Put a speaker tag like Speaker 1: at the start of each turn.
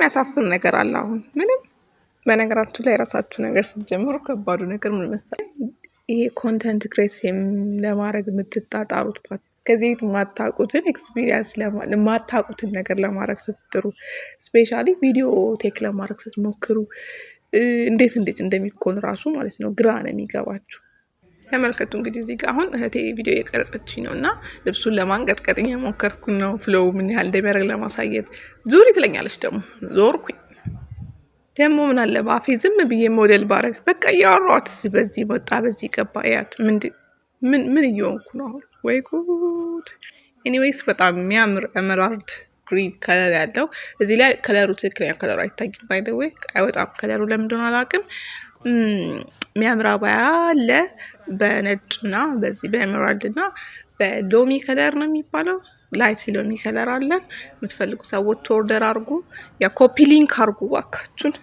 Speaker 1: የሚያሳፍር ነገር አለ አሁን? ምንም። በነገራችሁ ላይ የራሳችሁ ነገር ስትጀምሩ ከባዱ ነገር ምን መሰለህ? ይሄ content create ለማድረግ የምትጣጣሩት part፣ ከዚህ ቤት የማታውቁትን experience፣ የማታውቁትን ነገር ለማድረግ ስትጥሩ፣ especially ቪዲዮ take ለማድረግ ስትሞክሩ እንዴት እንዴት እንደሚኮን ራሱ ማለት ነው ግራ ነው የሚገባችሁ። ተመልከቱ እንግዲህ እዚህ ጋር አሁን እህቴ ቪዲዮ የቀረጸችኝ ነው እና ልብሱን ለማንቀጥቀጥ እየሞከርኩኝ ነው። Flow ምን ያህል እንደሚያደርግ ለማሳየት። ዙሪ ትለኛለች፣ ደግሞ ዞርኩኝ። ደግሞ ምን አለ በአፌ ዝም ብዬ ሞዴል ባረግ፣ በቃ እያወራኋት በዚህ ወጣ በዚህ ገባ። እያት፣ ምን ምን እየሆንኩ ነው አሁን? ወይ ጉድ! Anyways በጣም የሚያምር emerald green color ያለው፣ እዚህ ላይ color ኡ ትክክለኛ color ኡ አይታይም። By the way አይወጣም color ኡ፣ ለምን እንደሆነ አላውቅም። የሚያምር አባያ አለ፣ በነጭና በዚህ በ emerald እና በሎሚ color ነው የሚባለው፣ light ሎሚ color አለ። የምትፈልጉ ሰዎች order አርጉ። ያ copy link አርጉ ባካችሁን።